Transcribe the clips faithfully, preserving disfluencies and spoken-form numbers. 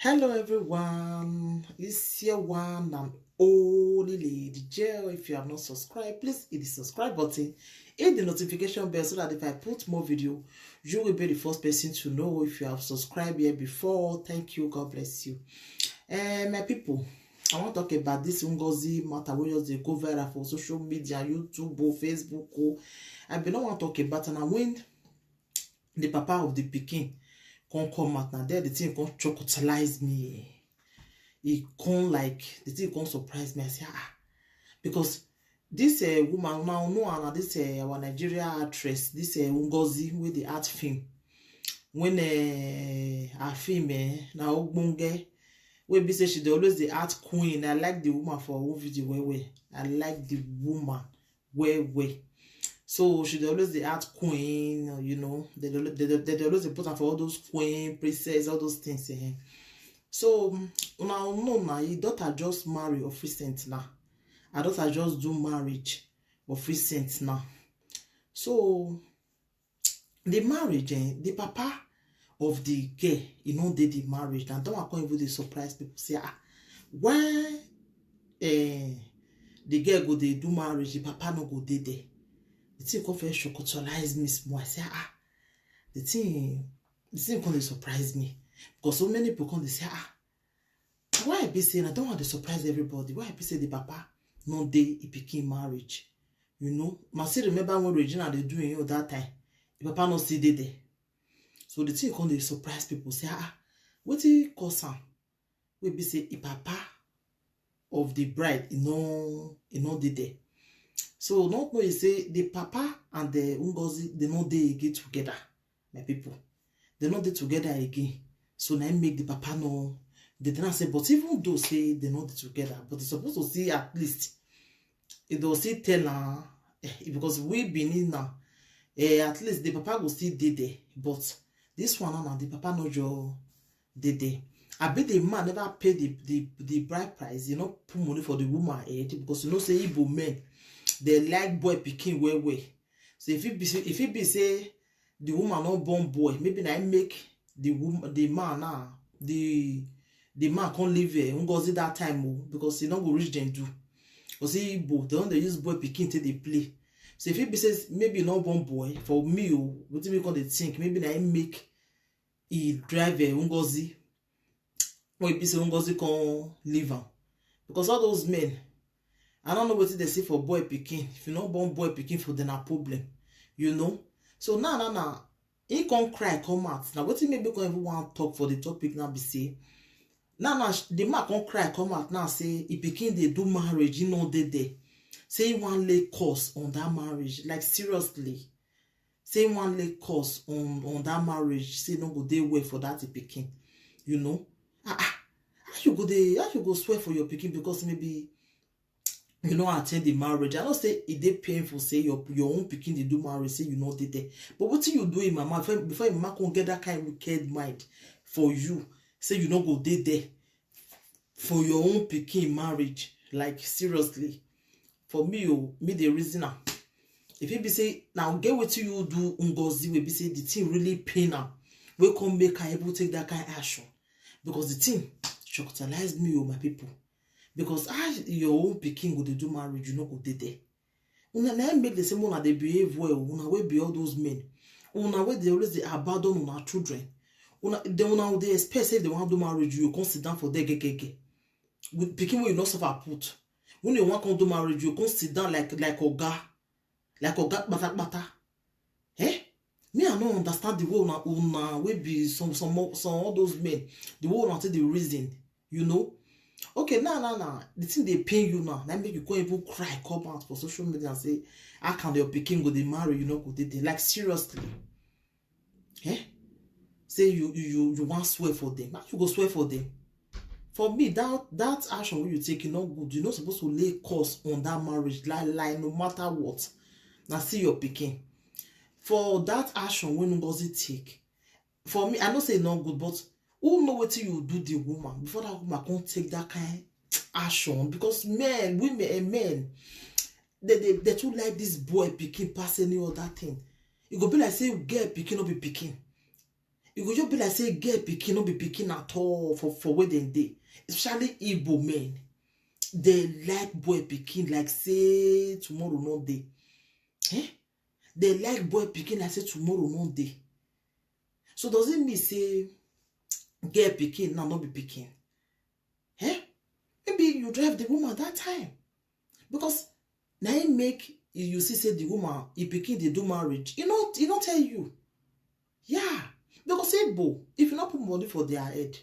Hello everyone, it's your one and only Lady J. If you have not subscribed, please hit the subscribe button, hit the notification bell so that if I put more video, you will be the first person to know. If you have subscribed here before, thank you, God bless you. And my people, I want to talk about this Ngozi matter wey just dey go viral for social media, YouTube o, Facebook o. I bin no wan talk about am, na when the papa of the pikin come come out, na there the thing come chocotalize me. E come, like, the thing come surprise me. I say, ah, because this uh, woman now, no, na this uh, our Nigeria actress, this uh, Ngozi, wey dey act film. When uh, her film eh, na ogbonge, wey be say she dey always dey act queen. I like the woman for her own video well well. I like the woman well well. So she dey always dey act queen, you know. They dey, they dey, they dey always dey put am for all those queen, princess, all those things. Eh. So una know na, him daughter just marry of recent now. Her daughter just do marriage of recent now. So the marriage, eh, the papa of the girl, e no dey the marriage. Na that one come even dey surprise people. Say, ah, why eh, the girl go dey do marriage, the papa no go dey there? The thing come first chocotalize me small. I say, ah, the thing, the thing come dey surprise me, because so many people come dey say, ah, why e be say, na that one dey surprise everybody. Why e be say the papa no dey e pikin marriage? You know, I still remember when Regina dey do im own that time, the papa no still dey there. So the thing come dey surprise people, say, ah, wetin cause am? Wey be say e papa of the bride, e no, e no dey there. So not know say the papa and the Ngozi, they no dey again together, my people. They no dey together again. So na im make the papa no dey there. Say, but even though say they no dey together, but they suppose to see at least, e don still tell am, eh, because we Benin now, eh, at least the papa go still dey there. But this one now, the papa no just dey there. Abi the man never pay the, the, the bride price, you know, put money for the woman head, because you know say Igbo men, they like boy pikin well well. So if it be say, if it be say the woman no born boy, maybe na im make the woman, the man now, the the man come leave eh, Ngozi that time o, because e no go reach dem do. Because Igbo, they don dey use boy pikin take dey play. So if it be say maybe e no born boy, for me o, wetin me come dey think, maybe na im make e drive eh, Ngozi, wey be say Ngozi come leave am. Because all those men, I no know wetin they see for boy pikin. If you no born boy pikin for them, na problem, you know. So now, now, now, he come cry, come out. Now, wetin make me come even wan talk for the topic now be say, now, now, sh-, the man come cry, come out now, say e pikin dey do marriage, e no dey there. Say e wan lay curse on that marriage. Like, seriously. Say e wan lay curse on, on that marriage. Say e no go dey well for that e pikin. You know? Ah, ah. How you go dey, how you go swear for your pikin because maybe you no attend the marriage? I know say e dey painful say your, your own pikin dey do marriage, say you no dey there. But wetin you do im mama before, before im mama come get that kind wicked mind for you, say you no go dey there for your own pikin marriage? Like, seriously, for me o, me dey reason am. If it be say na get wetin you do Ngozi wey be say the thing really pain am, wey come make her even take that kind action, because the thing chocotalize me o, my people. Because how your own pikin go dey do marriage, you no go dey there? Una na im make dem say una dey behave well. Una wey be all those men, una wey dey always dey abandon una children, una, then una dey expect say if dem wan do marriage, you go come sit down for there gegege with pikin wey you no suffer put. When you wan come do marriage, you go come sit down like, like oga, like oga kpatakpata. Eh? Me, I no understand the way una, una wey be some, some, some all those men, the way una take dey reason, you know. Okay, now, now, now, the thing dey pain you now. Now make you come even cry, come out for social media and say, how can your pikin go dey marry, you no go dey there? Like, seriously. Eh? Say you, you, you, you wan swear for them. How you go swear for them? For me, that, that action wey you take, e no good. You no suppose to lay curse on that marriage, lie, lie, no matter what. Na still your pikin. For that action wey Ngozi take, for me, I know say e no good, but who know wetin you do the woman before that woman come take that kind action? Because men, women, and men, they, they, they too like this boy pikin pass any other thing. E go be like say girl pikin no be pikin. E go just be like say girl pikin no be pikin at all for, for where dem dey. Especially Igbo men. They like boy pikin like say tomorrow no dey. Eh? They like boy pikin like say tomorrow no dey. So does it mean say girl pikin now no be pikin? Eh? Maybe you drive the woman that time. Because na im make you see say the woman, e pikin dey do marriage. E no, e no tell you. Yeah. Because Igbo, if you no put money for their head,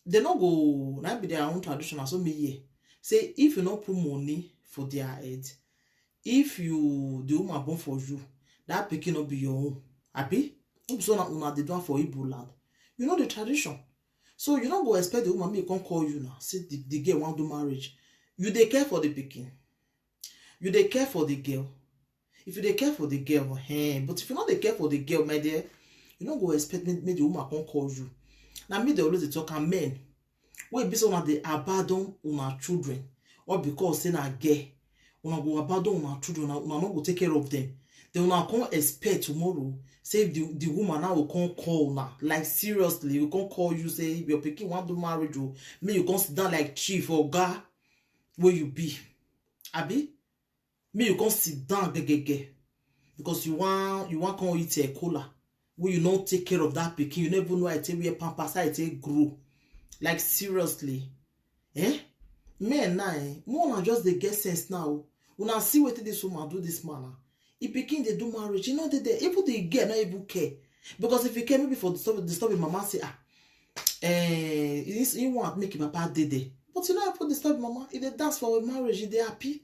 they no go, na be their own tradition, na so me hear. Say if you no put money for their head, if you, the woman born for you, that pikin no be your own. Abi? No be so na una dey do am for Igbo land. You know the tradition. So you no go expect the woman make e come call you now. Say the, the girl wan do marriage. You dey care for the pikin. You dey care for the girl. If you dey care for the girl, eh, but if you no dey care for the girl, my dear, you no go expect make, make the woman come call you. Na me dey always dey talk am, men wey be say una dey abandon una children, or because say na girl, una go abandon una children, una, una no go take care of them. Then una come expect tomorrow say the, the woman now go come call una. Like, seriously, e go come call you say your pikin wan do marriage o, make you come sit down like chief oga wey you be. Abi? Make you come sit down gegege because you wan, you wan come eat a cola wey you no take care of that pikin. You no even know how e take wear pampers, how e take grow. Like, seriously. Eh? Men now, eh? More una just dey get sense now. Una see wetin this woman do this man now. E pikin dey do marriage, e no dey there. Even the girl no even care. Because if e care, maybe for disturb, disturb im mama say, ah, eh, he, he want make im papa dey there. But you no even disturb im mama. E dey dance for im marriage, e dey happy.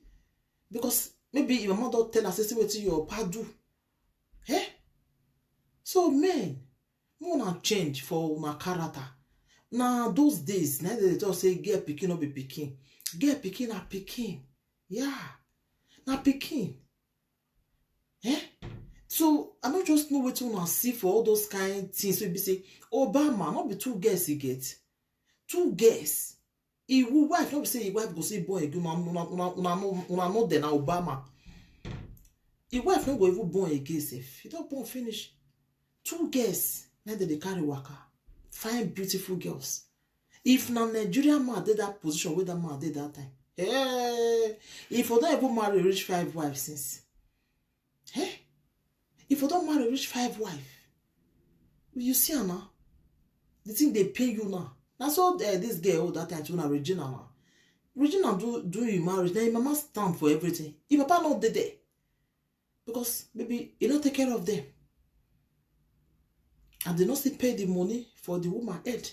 Because maybe im mama don tell her say, see wetin your papa do. Eh? So men, make una change for una character. Na those days, na dem dey talk say girl pikin no be pikin. Girl pikin na pikin. Yeah. Na pikin. Eh? So I no just know wetin una see for all those kind things wey be say Obama, no be two girls e get. Two girls. E wife, no be say e wife go say born again, una, una, una, una no, una no dey na Obama. E wife no go even born again sef. E don born finish. Two girls, na dem dey carry waka. Fine, beautiful girls. If na Nigerian man dey that position wey that man dey that time, eh, e for don even marry reach five wives since. Eh? E for don marry reach five wife. You see am now? The thing dey pain you now. Na so, eh, this girl own that time too, na Regina now. Regina do, do im marriage. Na im mama stand for everything. Im papa no dey there. Because maybe e no take care of them. And they no still pay the money for the woman head.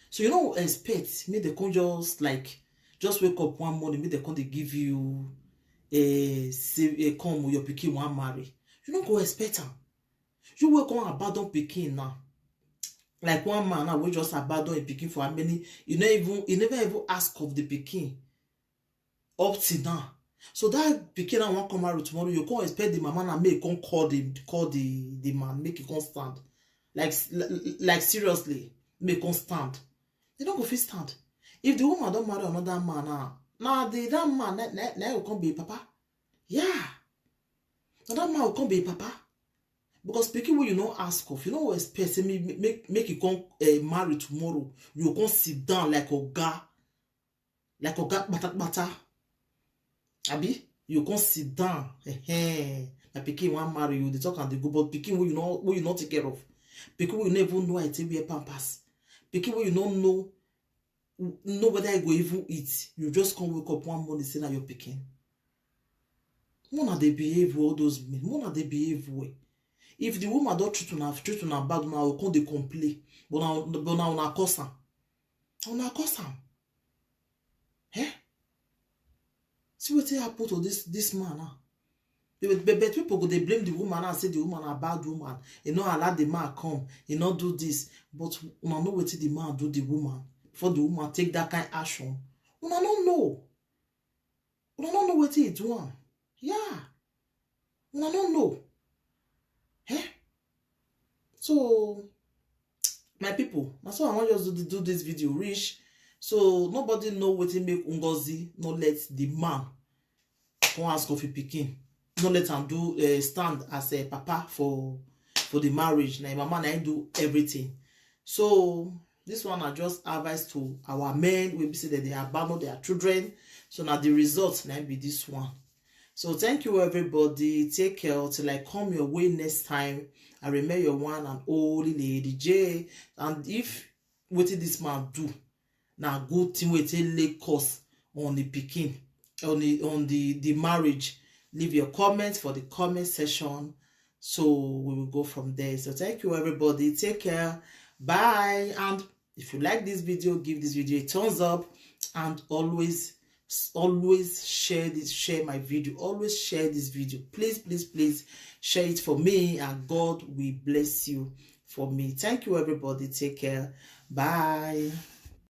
So you no expect make dem come just, like, just wake up one morning, make dem come dey give you a, say, a come, your pikin wan marry. You no go expect am. You wey come abandon pikin now. Like one man now wey just abandon im pikin for how many, you no even, you never even ask of the pikin up till now. So that pikin now wan come marry tomorrow, you come expect the mama now make e come call the, call the, the man, make e come stand. Like, like, seriously, make e come stand. E no go fit stand. If the woman don marry another man now, na the, that man na, na, na go come be im papa. Yeah. Na that man go come be im papa. Because pikin wey you no ask of, you no expect say make, make, make e come, eh, marry tomorrow. You come sit down like oga, like oga kpatakpata. Abi? You come sit down. Ehen. Na pikin wan marry you, dey talk and dey go, but pikin wey you no, wey you no take care of. Pikin wey you no even know how e take wear pampers. Pikin wey you no know, know whether e go even eat. You just come wake up one morning say na your pikin. Make una dey behave well, all those men. Make una dey behave well. If the woman don treat una, treat una bad, una go come dey complain. But na, but na una cause am. Una cause am. Eh? See wetin happen to this, this man now. But, but, but people go dey blame the woman and say the woman na bad woman. E no allow the man come. E no do this. But una know wetin the man do the woman before the woman take that kind action. Una no know. Una no know wetin e do am. Yeah. Una no know. Eh? So, my people, na so I wan just do, do this video reach. So nobody know wetin make Ngozi no let the man come ask of im pikin, no let am do, eh, stand as a papa for, for the marriage. Na im mama na im do everything. So this one I just advise to our men. We be say that they abandon their children. So now the result now be this one. So thank you, everybody. Take care till I come your way next time. I remember your one and only Lady J. And if wetin this man do na good thing wey take lay curse on the pikin, on the on the the marriage, leave your comments for the comment section. So we will go from there. So thank you, everybody. Take care. Bye. And if you like this video, give this video a thumbs up, and always always share this share my video always share this video. Please, please, please share it for me, and God will bless you for me. Thank you, everybody. Take care. Bye.